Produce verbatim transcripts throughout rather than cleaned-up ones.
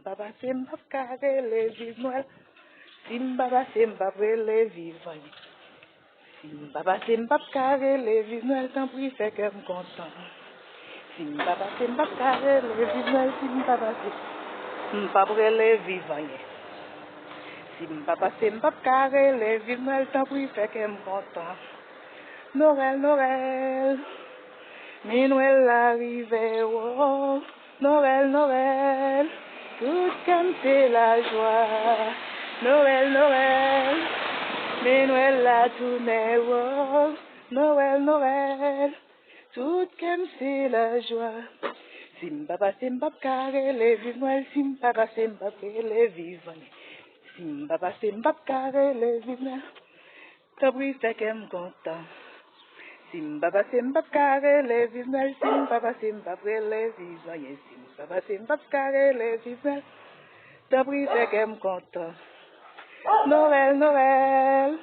pa pase, m p ap ka rele viv Nwèl. Si m pa pase, m p ap rele viv anyen. Si m pa pase, m p ap ka rele viv Nwèl, tanpri fè kè m kontan. Si m pa pase, m p ap ka rele viv Nwèl, si m pa pase, m p ap rele viv anyen. Si m pa pase, m p ap ka rele viv Nwèl, tanpri fè kè m kontan. Nwèl, Nwèl, men Nwèl la rive, wo. Nwèl, Nwèl, tout kè m se lajwa. Nwèl, Nwèl, men Nwèl la tounen, wo. Nwèl, Nwèl, tout kè m se lajwa. Si m pa pase, m p ap ka rele viv Nwèl. Si m pa pase, m p ap rele viv anyen. Si m pa pase, m p ap ka rele viv Nwèl. Tanpri fè kè m kontan. Si m pa pase, m p ap ka rele viv Nwèl. Si m pa pase, m p ap rele viv anyen. Si m pa pase, m p ap ka rele viv Nwèl. Tanpri fè kè m kontan. Nwèl, Nwèl,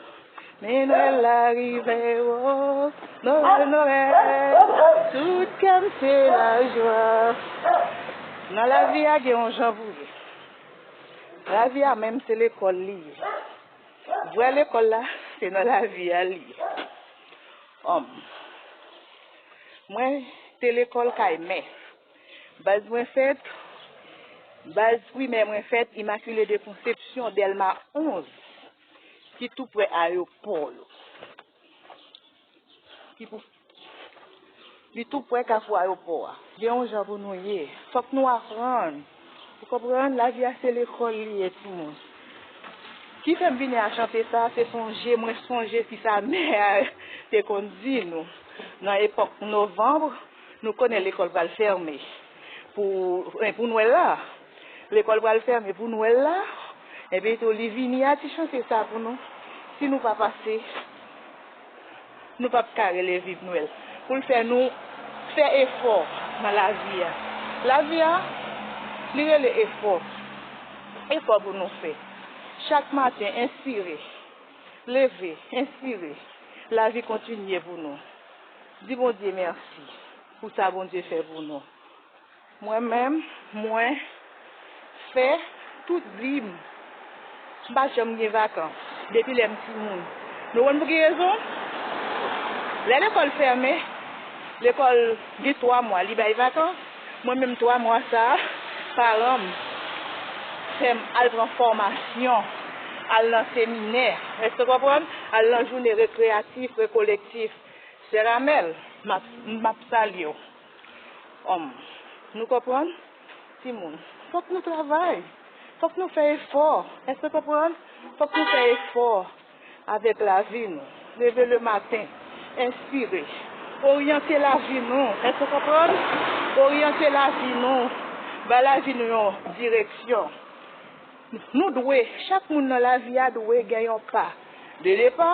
men Nwèl la rive, wo. Nwèl, Nwèl, tout kè m se lajwa. Nan lavi a, gen yon jan pou ye. Lavi a menm se lekòl li ye. Vrè lekòl la, se nan lavi a li ye. Hòm. Mwen te lekòl kay mè. Baz mwen fèt, baz primè mwen fèt Immaculée de Conception, Dèlma onz, ki tou prè ayewopò yo. Ki pou, li tou prè kafou ayewopò a. Gen yon jan pou nou ye. Fòk nou aprann. Ou konprann? Lavi a se lekòl li ye, timoun. Ki fè m vini a chante sa, se sonje, mwen sonje kisa mè a te konn di nou. Nan epòk novanm, nou konnen lekòl pral fèmen pou, eh, pou Nwèl la. Lekòl pral fèmen pou Nwèl la. Epi tou, li vini a ti chante sa pou nou. Si nou pa pase, nou p ap ka rele viv Nwèl. Pou l fè nou fè efò nan lavi a. Lavi a, li rele efò. Efò pou nou fè. Chak maten, enspire. Leve, enspire. Lavi kontinye pou nou. Di Bondye mèsi pou sa Bondye fè pou nou. Mwen menm, mwen fè tout vi m. M pa janm gen vakans depi lè m timoun. Nou konn pou ki rezon? Lè lekòl fèmen, lekòl gen twa mwa, li bay vakans. Mwen menm, twa mwa sa a, paran m fè m al pran fòmasyon, al nan seminè. Èske w konprann? Al nan jounen rekreyatif, rekolektif. Sè Ramèl, m ap, m ap salye w. Hòm, nou konprann? Timoun, fòk nou travay. Fòk nou fè efò. Èske w konprann? Fòk nou fè efò avèk lavi nou. Leve le maten, enspire. Oryante lavi nou. Èske w konprann? Oryante lavi nou. Ba lavi nou yon direksyon. Nou dwe, chak moun nan lavi a dwe gen yon pa de depa,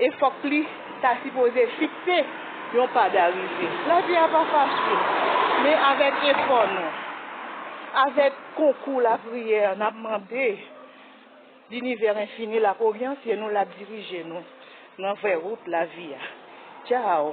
e fòk li ta sipoze fikse yon pa darive. Lavi a pa fasil, men avèk efò nou, avèk konkou lapriyè, n ap mande linivè enfini l ap oryante nou, l ap dirije nou nan vrè wout lavi a. Tchaw!